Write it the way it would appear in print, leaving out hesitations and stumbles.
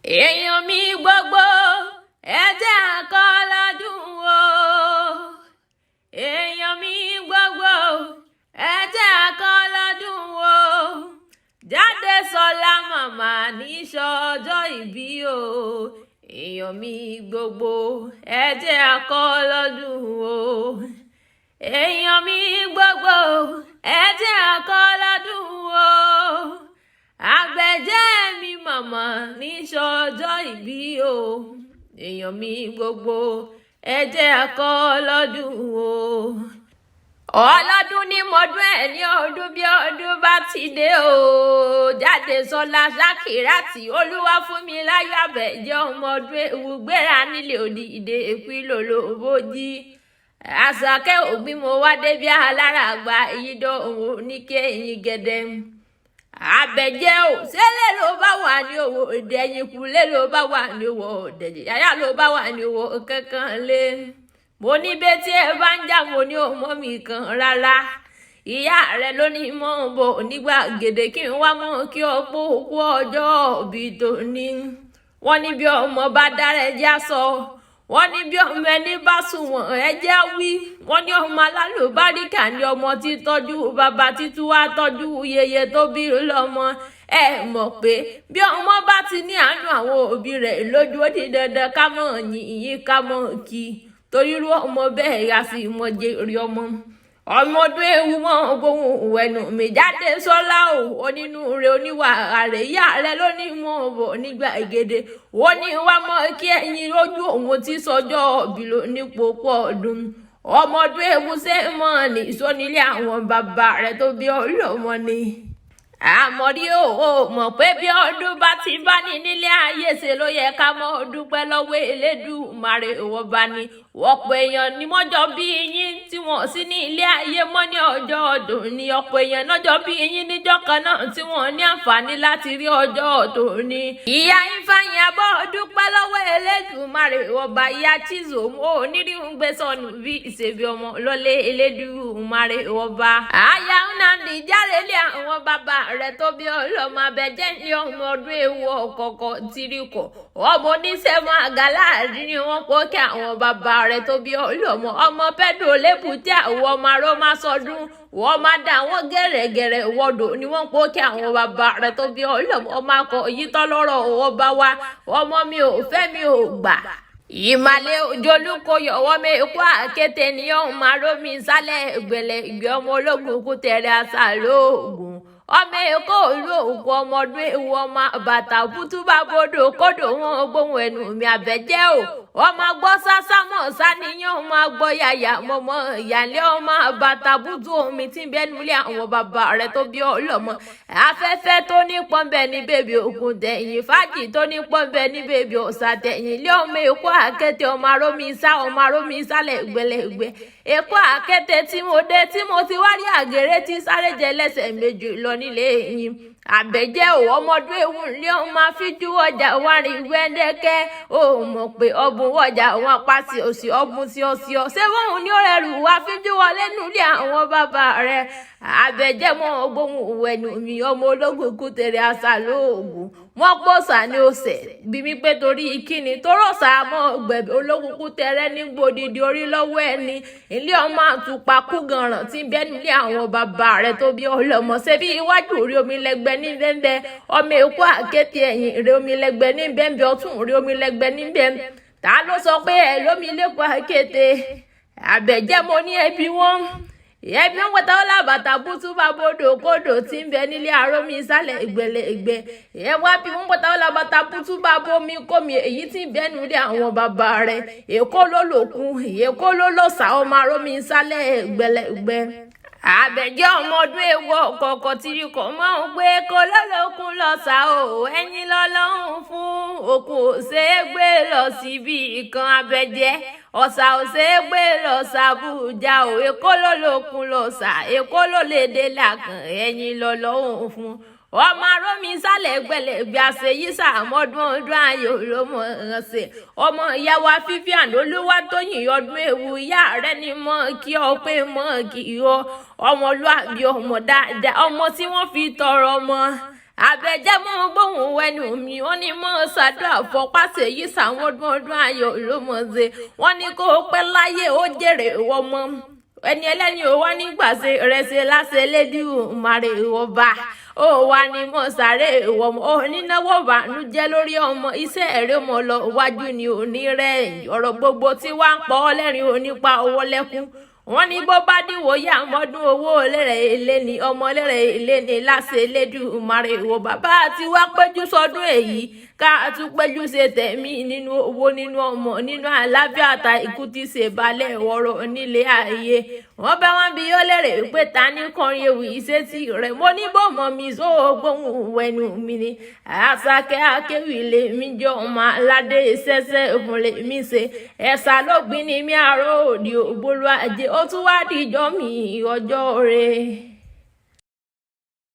Èèyàn mi gbogbo, ẹ jẹ́ àkọlọ́dún o. Èèyàn mi gbogbo, ẹ jẹ́ àkọlọ́dún o. Jáde Sọlá màmá níṣọjọ́ ìbí o. Èèyàn mi gbogbo, ẹ jẹ́ àkọlọ́dún o. Èèyàn mi gbogbo, ẹ jẹ́ àkọlọ́dún o. Àgbẹ̀jẹ́ mi màmá níṣọjọ́ ìbí o. Èèyàn mi gbogbo, ẹ jẹ́ àkọlọ́dún o. Ọlọ́dún ní mọ́dún ẹ̀ ní ọdún bí ọdún bá ti dé o. Jáde Sọlá Ṣakirati olúwa fún mi láyọ̀ àbẹ̀jẹ́ ọmọ ọdún ewu gbéra nílé òdì ìdè èpì lòlóbójì. Àṣàkẹ́ ògbín mo wá débi alára àgbà ìyídọ́ òun oníkẹ́yìn gẹ́dẹ́. Àbẹ̀jẹ́ ò sẹ́lẹ̀ ló bá wà ní owó ìdẹ̀yìn kúlẹ̀ ló bá wà ní owó ìdẹ̀yìn yàyà ló bá wà ní owó kankan lé. Mo ní bẹ́tí ẹ bá ń jà, mo ní ọmọ mi kan rárá. Ìyá rẹ ló ní mọ́ ń bọ̀ nígbà gèdè kí n wá mọ́ kí ọ̀pọ̀ òkú ọjọ́ òbí tó ní. Wọ́n ní bí ọmọ bá dára ẹjẹ́ sọ. Wọ́n ní bí ọmọ ẹni bá sùnwọ̀n ẹjẹ́ wí. Wọ́n ní ọmọ alálùbáríkà ní ọmọ tí tọ́jú bàbá títú wá tọ́jú yeye tó bí lọ́mọ. Ẹ mọ̀ pé bí ọmọ bá ti ní àánú àwọn òbí rẹ̀ lójú, ó di dandan ká mọ̀ yìn ká mọ̀ kí, torí irú ọmọ bẹ́ẹ̀ ya sí mọ̀jẹ̀ rí ọmọ. Ọmọ ọdún ewu mọ́ gbóhùn ẹnu mi. Jáde Sọlá o, onínúure oníwà rẹ̀, ìyá rẹ̀ ló ní mọ́ bọ̀ nígbà gèdè. Wọ́n ní wá mọ́ kí ẹ̀yin lójú òun tí sọjọ́ òbí ló ní pòpọ̀ ọdún. Ọmọ ọdún ewu ṣé mọ́ ní ìsọ́nilé àwọn bàbá rẹ̀ tó bí ọlọ́mọ ni. Àmọ́rí ò mọ̀ pé bí ọdún bá ti bá ní nílé ayé ṣe ló yẹ ká mọ́ dúpẹ́ lọ́wọ́ Elédùmarè ọba ni. Ọ̀pọ̀ èèyàn ní mọ́jọ́ bí yín tí wọ́n sí ní ilé ayé mọ́ ní ọjọ́ ọdún ni. Ọ̀pọ̀ èèyàn lọ́jọ́ bí yín níjọ́ kan náà tí wọ́n ní àǹfààní láti rí ọjọ́ ọdún ni. Ìyá Ifeanyi abọ́ dúpẹ́ lọ́wọ́ Elédùmarè ọba. Ìyá Chizom ò nírí ń gbé sọnù bí ìṣèbí ọmọ lọ́lé Elédùmarè ọba. Àyà Nnamdi jáde lé àwọn bàbá rẹ̀ tó bí ọlọ́mọ. Abẹ́jẹ́ ní ọmọ ọdún ewu ọ̀kọ̀ọ̀kọ̀ tìrìkọ̀ ọmọ oníṣẹ́mọ àgàlà ni wọ́n kó kí àwọn bàbá rẹ̀ tó bí ọlọ́mọ. Ọmọ Pedro lébùté àwọn ọmọ arọ́mà sọdún wọ́n máa dá àwọn gẹ̀rẹ́gẹ̀rẹ́ wọ́dọ̀ ni wọ́n kó kí àwọn bàbá rẹ̀ tó bí ọlọ́mọ. Ọmọ akọ yìí tọ́lọ́rọ̀ ọba wa. Ọmọ mi ò fẹ́ mi ò gbà. Ìmàlẹ̀ òjòlúkọ yọ̀wọ́ mi kó àkété ni ọ̀hún máa rómi sálẹ̀ ìgbẹ̀lẹ̀ ìgbẹ́ ọmọ ológun kú tẹ̀rẹ̀ àṣà lóògùn. Ọmọ èkó òlu òkú ọmọ ọdún ewu ọmọ bàtà bútú bá bodò kódò wọn gbóhùn ẹnu mi. Àbẹ̀jẹ́ o, ọmọ gbọ́ sásámọ̀ sáníyàn, ọmọ gbọ́ yàyà mọ̀mọ́ ìyàlẹ́ ọmọ bàtà bútú omi tí ń bẹ́nu lé àwọn bàbá rẹ̀ tó bí ọlọ́mọ. Afẹ́fẹ́ tó ní pọ́nbẹ́ ní bèbí òkun tẹ̀yìn, fájì tó ní pọ́nbẹ́ ní bèbí ọ̀sà tẹ̀yìn ilé. Ọmọ èkó àkété ọmọ arómi sá, ọmọ arómi sálẹ̀ gbẹlẹ̀gbẹ́. Èkó àkété tí mo dé tí mo ti wá rí àgèrè tí sáré jẹ lẹ́sẹ̀ méjì lọ nílé yín. Àbẹ̀jẹ́ ò, ọmọdún ewu ní ọmọ afíjú ọjà wárin wẹ́ndẹ́kẹ́. Ó mọ̀ pé ọ̀bùn ọjà wọn pa sí òsì ọ̀bùn sí ọ̀sì ọ̀ ṣé wọ́n ní ó rẹrù wá fíjú wọlé nílé àwọn bàbá rẹ̀. Àbẹ̀jẹ́ mọ́ gbóhùn ẹnu mi. Ọmọ ológun kú tèrè àṣà lóògùn wọ́n pọ̀sà ní ọ̀sẹ̀ bí mi pé torí kíni tóró sàmọ́ gbẹ̀bẹ̀ ológun kú tẹrẹ ní gbòdìdì orí lọ́wọ́ ẹni ilé ọmọ àtùpà kú gànràn tí ń bẹ́ nílé àwọn bàbá rẹ̀ tó bí ọlọ́mọ. Ṣe bí iwájú orí omi lẹ́gbẹ́ ní bẹ́ńbẹ́ ọmọ èkó àkété, ẹ̀yìn rí omi lẹ́gbẹ́ ní bẹ́ńbẹ́, ọ̀tún rí omi lẹ́gbẹ́ ní bẹ́ńbẹ́. Ta ló sọ pé ẹ lómi lẹ́kọ̀ọ́ àkété? Àbẹ̀jẹ́ mo ní ẹbí wọn ẹbí wọn pẹ̀tà ó làbàtà bútú bá bodò kódò tí ń bẹ nílé arómi ìsàlẹ̀ ìgbẹ̀lẹ̀ ìgbẹ́ ẹ wá bí wọn pẹ̀tà ó làbàtà bútú bá bomi kómi èyí tí ń bẹ nílé àwọn bàbá rẹ̀. Èkó ló lòkun, èkó ló lòsà, ọmọ arómi ìsàlẹ̀ ìgbẹ̀lẹ̀ ìgbẹ́. Àbẹ̀jẹ́ ọmọ ọdún ewu ọ̀kọ̀ọ̀kọ̀ tìrì kọ̀ mọ́ ń pé kó lọ́lọ́kun lọ́sà o. Ẹ̀yin lọ́lọ́run fún òkun ò ṣeé gbé lọ síbi ìkan. Àbẹ̀jẹ́, ọ̀sà ò ṣeé gbé lọ sàbújá o. Èkó ló lókun lọ́sà, èkó ló lè dé làkàn. Ẹ̀yin lọ́lọ́run fún ọmọ arómi sálẹ̀ gbẹlẹ̀gbẹ́. Àṣeyí sàmọ́dún ọdún ayò ló mọ̀ ọ́n ṣe. Ọmọ ìyá wa Vivian Olúwatóyìn ọdún ewu, ìyá rẹ ni mọ́ kí ọ pé mọ́ kí ọ ọmọlúàbí, ọmọ dáadáa, ọmọ tí wọ́n fi tọrọ ọmọ. Àbẹ̀jẹ́ mọ́ gbóhùn wẹnu mi, wọ́n ní mọ́ ṣàdúrà fọpáṣẹ yìí sàwọn ọdún ọdún ayọ̀ ló mọ̀ ṣe. Wọ́n ní kó o pẹ́ láyé, ó jèrè ọmọ ẹni ẹlẹ́ni ò wá nígbàṣe rẹ̀ṣẹ̀ láṣẹ lédìí màrè ọba ó wà ní mọ̀ sáré ìwọ ò nínáwó bànújẹ́ lórí ọmọ. Iṣẹ́ ẹ̀rẹ́ ọmọ lọ wájú ni òní rẹ̀. Ọ̀rọ̀ gbogbo tí wàá ń pọ̀ ọ́ lẹ́rìn onípa owó lẹ́kún. Wọ́n ní bó bá dìwọ́ yá mọ́dún, owó lẹ́rẹ̀ èlé ni, ọmọ lẹ́rẹ̀ èlé ni láṣẹ Elédùmarè ìwọ bàbá àti wá péjú sọdún èyí, ká tún péjú ṣe tẹ̀mí nínú owó, nínú ọmọ, nínú àlàáfíà ta ikú tí ṣe balẹ̀ wọ̀rọ̀ nílé ayé. Wọ́n bá wọn bí yóò lérè pé ta ní kọrin ewì ìṣesí rẹ̀. Mo ní bò mọ́ mi sóògbóhùn wẹnu mi ni Àṣàkẹ́ akéwì lèmi jọ, ọmọ aládé ṣẹṣẹ òfin lèmi ṣe, ẹ̀sà ló gbin ní mi àárọ̀ òdì ògbólú ajé. Ó tún wá dìjọ́ mi ọjọ́ rẹ̀.